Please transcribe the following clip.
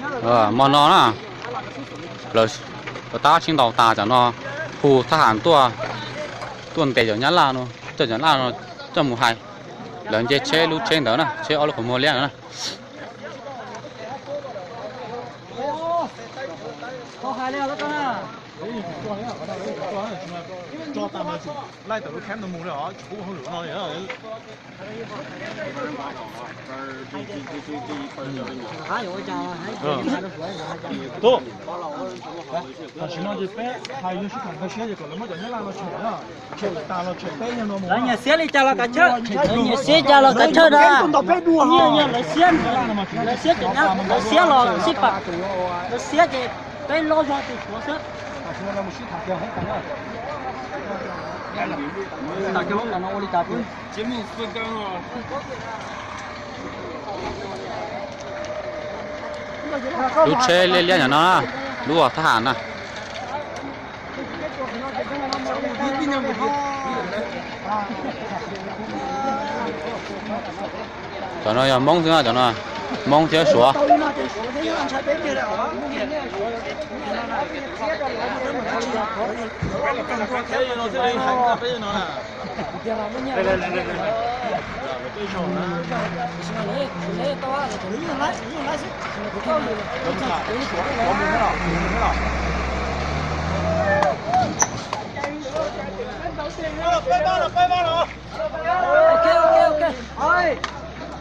Hmo no na, lawv tab sib ntaus tas tam no, hu thab ham tuaj, tuaj ntes cov Nyab Laj no, coj cov Nyab Laj no coj mus hais. Lawv nce tsheb lub tsheb ntawd na, tsheb ob lub qhov muag liab ntawd na. Tam sim no ces peb hais yog sib tham nkag siab ces kom lawv muab cov Nyab Laj no tso na. Lawv nyiam xiab li cas los kav chawj, lawv nyiam xiab cas los kav chawj na. Lawv xiab, lawv xiab, lawv xiab los sib pam, lawv xiab ces peb loj zog tus Suav xwb. Lub tsheb liab liab no, lub thab ham na. Cov no yog Hmoob xwb, cov no Hmoob thiab Suav.